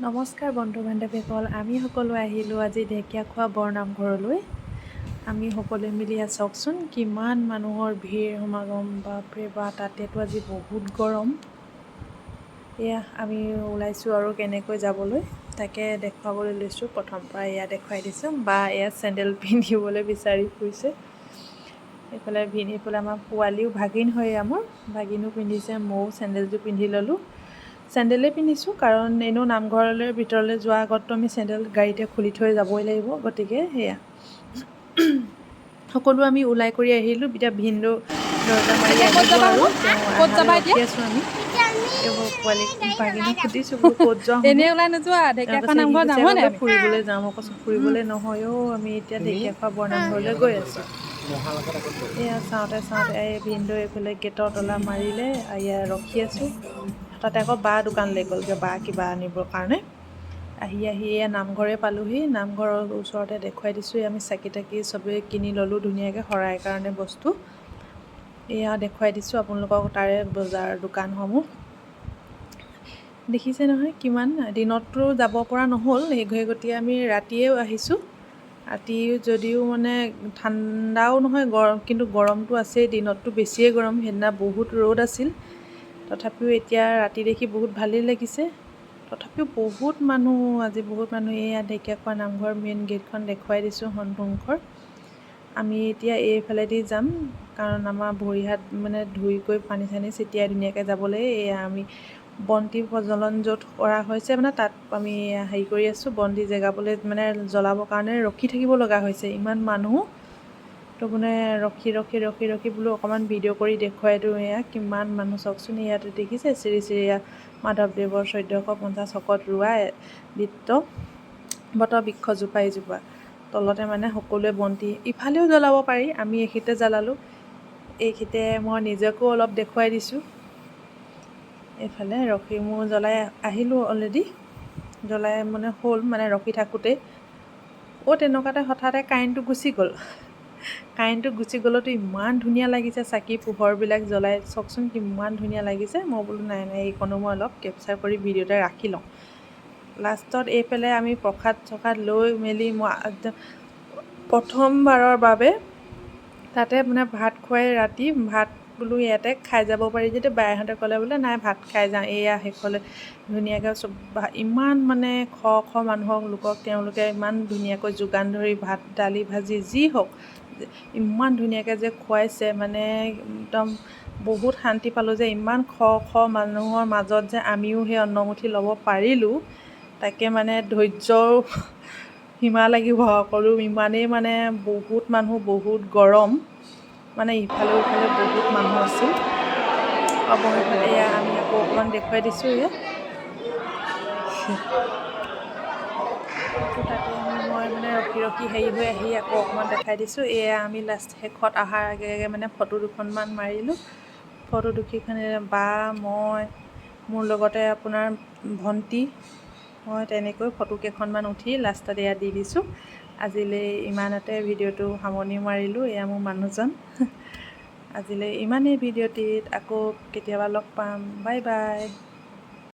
নমস্কাৰ বন্ধু বান্ধৱীসকল, আমি সকলো আহিলোঁ আজি ঢেকীয়াখোৱা বৰনামঘৰলৈ। আমি সকলোৱে মিলি ইয়াত চাওকচোন কিমান মানুহৰ ভিৰ সমাগম। বাপৰে বা, তাতেতো আজি বহুত গৰম। এয়া আমি ওলাইছোঁ আৰু কেনেকৈ যাবলৈ তাকে দেখুৱাবলৈ লৈছোঁ। প্ৰথম পৰা এয়া দেখুৱাই দিছোঁ। বা এয়া চেণ্ডেল পিন্ধিবলৈ বিচাৰি ফুৰিছে। এইফালে ভিন এইফালে আমাৰ পোৱালিও, ভাগিন হয় মোৰ, ভাগিনো পিন্ধিছে। ময়ো চেণ্ডেলযোৰ পিন্ধি ল'লোঁ। চেণ্ডেলেই পিন্ধিছোঁ, কাৰণ এনেও নামঘৰলৈ ভিতৰলৈ যোৱাৰ আগততো আমি চেণ্ডেল গাড়ীতে খুলি থৈ যাবই লাগিব। গতিকে সেয়া সকলো আমি ওলাই কৰি আহিলোঁ। এতিয়া ভিনদেউ দৰ্জা মাৰি এতিয়া ক'ত আহিব যাবা আৰু বোলো? তেওঁ ক'ত যাবা অহালৈ এতিয়া? ৰখি আছোঁ আমি। এইবোৰ পোৱালিক, ভাগিনক সুধিছোঁ বোলো ক'ত যোৱা? এনেই ওলাই নোযোৱা? ঢেকীয়াখোৱা নামঘৰ যাম হয় নাই আমি? ফুৰিবলৈ যাওঁ। মই কৈছোঁ ফুৰিবলৈ নহয় অ', আমি এতিয়া ঢেকীয়াখোৱা বৰনামঘৰলৈ গৈ আছোঁ। এয়া চাওঁতে চাওঁতে এই ভিনদেউ এইফালে গেটৰ তলা মাৰিলে। এয়া ৰখি আছোঁ। তাতে আকৌ বা দোকানলৈ গ'লগৈ, বা কিবা আনিবৰ কাৰণে। আহি আহি এয়া নামঘৰে পালোহি। নামঘৰৰ ওচৰতে দেখুৱাই দিছোঁ। আমি চাকি তাকি চবেই কিনি ল'লোঁ ধুনীয়াকৈ শৰাইৰ কাৰণে বস্তু। এয়া দেখুৱাই দিছোঁ আপোনালোকক তাৰে বজাৰ দোকানসমূহ। দেখিছে নহয় কিমান। দিনততো যাব পৰা নহ'ল, সেই গতিকে আমি ৰাতিয়েও আহিছোঁ। ৰাতি যদিও মানে ঠাণ্ডাও নহয় গৰম, কিন্তু গৰমটো আছেই। দিনততো বেছিয়ে গৰম, সেইদিনা বহুত ৰ'দ আছিল। তথাপিও এতিয়া ৰাতি দেখি বহুত ভালেই লাগিছে। তথাপিও বহুত মানুহ, আজি বহুত মানুহ। এয়া ঢেকীয়াখোৱা নামঘৰ মেইন গেটখন দেখুৱাই দিছোঁ সন্মুখৰ। আমি এতিয়া এইফালেদি যাম, কাৰণ আমাৰ ভৰি হাত মানে ধুই কৰি পানী চানী ছটিয়াই ধুনীয়াকৈ যাবলৈ। এয়া আমি বন্তি প্ৰজ্বলন য'ত কৰা হৈছে, মানে তাত আমি হেৰি কৰি আছোঁ। বন্তি জেগাবলৈ মানে জ্বলাবৰ কাৰণে ৰখি থাকিব লগা হৈছে, ইমান মানুহ। তো মানে ৰখি ৰখি ৰখি ৰখি বোলো অকণমান ভিডিঅ' কৰি দেখুৱাই দিওঁ। এয়া কিমান মানুহ চাওকচোন। ইয়াতে দেখিছে শ্ৰী শ্ৰী মাধৱদেৱৰ 1450 শকত ৰোৱা বৃত্ত বট বৃক্ষজোপা, এইজোপা তলতে মানে সকলোৱে বন্তি ইফালেও জ্বলাব পাৰি। আমি এইখিনিতে জ্বলালোঁ। এইখিনিতে মই নিজকো অলপ দেখুৱাই দিছোঁ। এইফালে ৰখি মোৰ জ্বলাই আহিলোঁ অলৰেডি। জ্বলাই মানে হ'ল, মানে ৰখি থাকোঁতেই অ' তেনেকুৱাতে হঠাতে কাৰেণ্টটো গুচি গ'ল। কাৰেণ্টটো গুচি গ'লতো ইমান ধুনীয়া লাগিছে, চাকি পোহৰবিলাক জ্বলাই চাওকচোন কিমান ধুনীয়া লাগিছে। মই বোলো নাই নাই, এইকণো মই অলপ কেপচাৰ কৰি ভিডিঅ'তে ৰাখি লওঁ। লাষ্টত এইফালে আমি প্ৰসাদ চসাদ লৈ মেলি মই প্ৰথমবাৰৰ বাবে তাতে মানে ভাত খুৱাই, ৰাতি ভাত বোলো ইয়াতে খাই যাব পাৰি। যেতিয়া বায়েহঁতে ক'লে বোলে নাই, ভাত খাই যাওঁ। এয়া শেষলৈ ধুনীয়াকৈ চব ইমান মানে শ শ মানুহক লোকক তেওঁলোকে ইমান ধুনীয়াকৈ যোগান ধৰি ভাত দালি ভাজি যি হওক ইমান ধুনীয়াকৈ যে খুৱাইছে, মানে একদম বহুত শান্তি পালোঁ যে ইমান শ শ মানুহৰ মাজত যে আমিও সেই অন্নমুঠি ল'ব পাৰিলোঁ। তাকে মানে ধৈৰ্যৰ সীমা লাগিব সকলো, ইমানেই মানে বহুত মানুহ, বহুত গৰম, মানে ইফালে ইফালে বহুত মানুহ আছিল। অৱশেষত এয়া আমি আকৌ অকণমান দেখুৱাই দিছোঁ। এয়া তো তাতে আমি মই মানে ৰখি ৰখি হেৰি হৈ আহি আকৌ অকণমান দেখাই দিছোঁ। এয়া আমি লাষ্ট শেষত অহাৰ আগে আগে মানে ফটো দুখনমান মাৰিলোঁ। ফটো দুখীখনে বা, মই, মোৰ লগতে আপোনাৰ ভণ্টি, মই তেনেকৈ ফটো কেইখনমান উঠি লাষ্টত এয়া দি দিছোঁ। আজিলৈ ইমানতে ভিডিঅ'টো সামৰণি মাৰিলোঁ। এয়া মোৰ মানুহজন। আজিলৈ ইমানেই ভিডিঅ'টিত, আকৌ কেতিয়াবা লগ পাম। Bye bye.